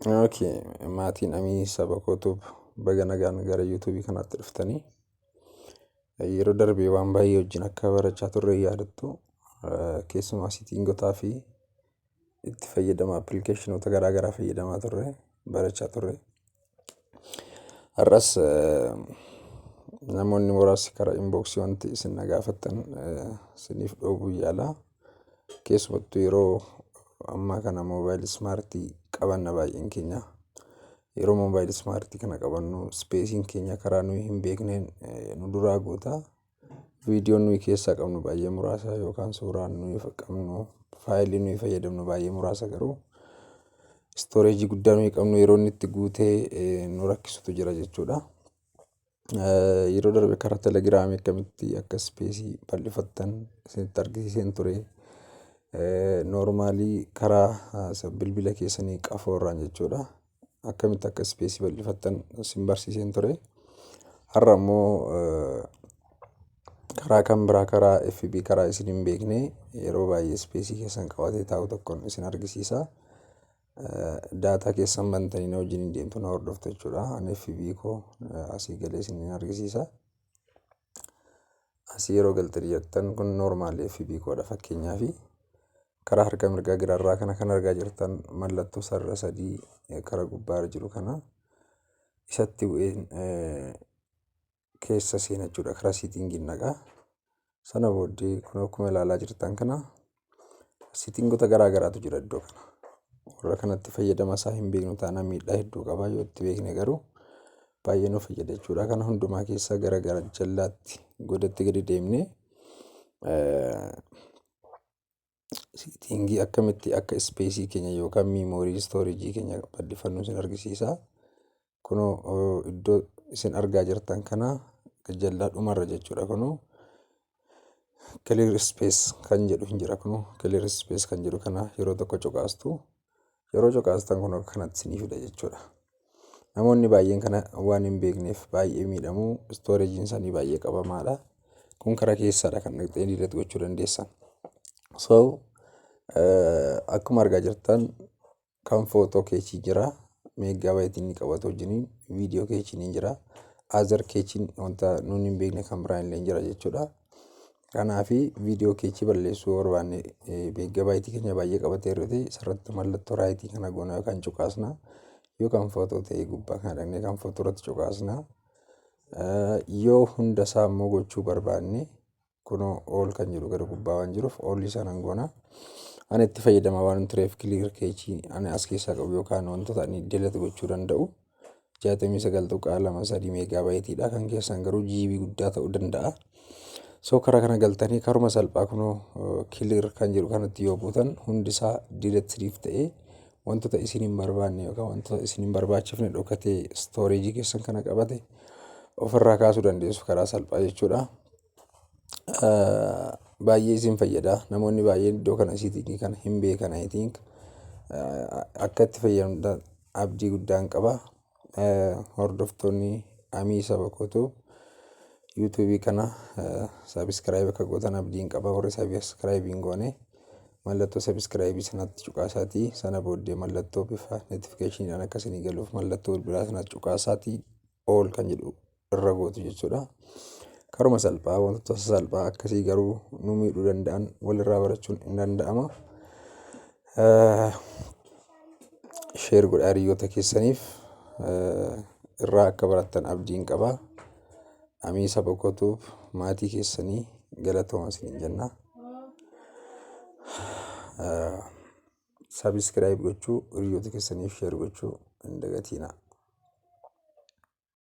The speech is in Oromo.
Okay, maatiin Amii saba kootuuf baga nagaan gara yuutuubii kanaatti dhuftanii yeroo darbe waan baay'ee wajjin akka barachaa turre yaadattu. Keessumaa settingotaa fi itti fayyadama appilikeeshinoota garaa garaa fayyadamaa turre, barachaa turre. Har'as namoonni muraasni karaa inboxii wanti isin na gaafattan isiniif dhoobuu yaala. Keessumattuu yeroo ammaa kana moobaayilii ismaartii qabanna baay'een keenya. Yeroo moobaayilii ismaartii kana qabannu ispeesiin keenya karaa nuyi hin beekneen nu duraa guuta. Viidiyoon nuyi keessaa qabnu baay'ee muraasa yookaan suuraan nuyi qabnu, faayilii nuyi fayyadamnu baay'ee muraasa, garuu istooreejii guddaa nuyi qabnu yeroo inni itti guutee nu rakkisutu jira jechuudha. Yeroo darbe karaa telegiraamii akkamitti akka ispeesii bal'ifattan isinitti argisiiseen ture. Noormaalii karaa bilbila keessanii qafoo irraan jechuudha. Akkamitti akka ispeesii bal'ifattan isin barsiiseen ture. Har'a immoo karaa kan biraa, karaa FB, karaa isin hin beekne yeroo baay'ee ispeesii keessan qabatee taa'u tokkoon isin argisiisa. Daataa keessan bantanii na wajjin hin deemtu, na hordoftu jechuudha. Ani FB koo asii galee isin argisiisa. Asii yeroo galtanii jettan kun noormaal FB koodha fakkeenyaaf. Karaa harka mirgaa giraarraa kana kan argaa jirtan mallattoo sarara sadii karaa gubbaarra jiru kana isatti bu'een keessa seena jechuudha. Karaa settingiin dhaqaa. Sana booddee kun akkuma ilaalaa jirtan kana settingota garaa garaatu jira iddoo kana. Warra kanatti fayyadama isaa hin beeknu taanaan miidhaa hedduu qaba. Yoo itti beekne garuu baay'ee nu fayyada jechuudha. Kana hundumaa keessa gara gara jallaatti godatti gadi deemnee settingii akkamitti akka ispeesii keenya yookaan miimoorii istooreejii keenya bal'ifannu isin argisiisa. Kunoo iddoo isin argaa jirtan kana jallaa dhumarra jechuudha. Kunoo clear space kan jedhu hin jira. Kunoo clear space kan jedhu kana yeroo tokko cuqaastu. Yeroo cuqaastan kun kanatti isinii fida jechuudha. Namoonni baay'een kana waan hin beekneef baay'ee miidhamu. Istooreejiin isaanii baay'ee qabamaadha. Kun karaa keessaadha kan dhaqxee delete gochuu dandeessan. So akkuma argaa jirtan kan footoo cache jira. Meeggaabaaytii inni qabatu wajjiniin viidiyoo cacheiin ni jira. Other cacheiin wanta nuti hin beekne kan biraan illee jira jechuudha. Kanaafi viidiyoo cache balleessuu barbaanne, meeggaabaaytii keenya baay'ee qabatee yeroo ta'e, isarratti mallattoo rightii kana goona yookaan cuqaasna. Yoo kan footoo ta'e gubbaa kana dhaqnee kan footoo irratti cuqaasna. Yoo hunda isaa immoo gochuu barbaanne, kunoo all kan jedhu gara gubbaa waan jiruuf all sanan goona. Ani itti fayyadamaa waan tureef clear cache ani as keessaa qabu yookaan wantoota ani delete gochuu danda'u 69.23 meeggaabaayitiidha. Kan keessan garuu GB guddaa ta'uu danda'a. So karaa kana galtanii karuma salphaa kunoo clear kan jedhu kanatti yoo buutan hundisaa delete siriif ta'ee wantoota isin hin barbaanne yookaan wantoota isin hin barbaachifne dhokatee istooreejii keessan kana qabate ofirraa kaasuu dandeessu karaa salphaa jechuudha. Baay'ee isin fayyada. Namoonni baay'een iddoo kana settingii kana hin beekan, I think. Akka itti fayyadamtan abdii guddaan qaba. Hordoftoonni Amii saba kootuu yuutuubii kana subscribe akka gootan abdiin qaba. Warri subscribe hin goone mallattoo subscribe sanatti cuqaasaatii, sana booddee mallattoo bifa notificationiidhaan akka isinii galuuf mallattoo bilbilaa sanatti cuqaasaatii all kan jedhu irra gootu jechuudha. Karuma salphaa wantoota salphaa akkasii garuu nu miidhuu danda'an walirraa barachuun hin danda'ama. Share godhaa hiriyoota keessaniif, irraa akka barattan abdiin qaba. Amii saba kootuuf maatii keessanii galatooma isiniin jenna. Subscribe gochuu, hiriyoota keessaniif share gochuu hin dagatinaa.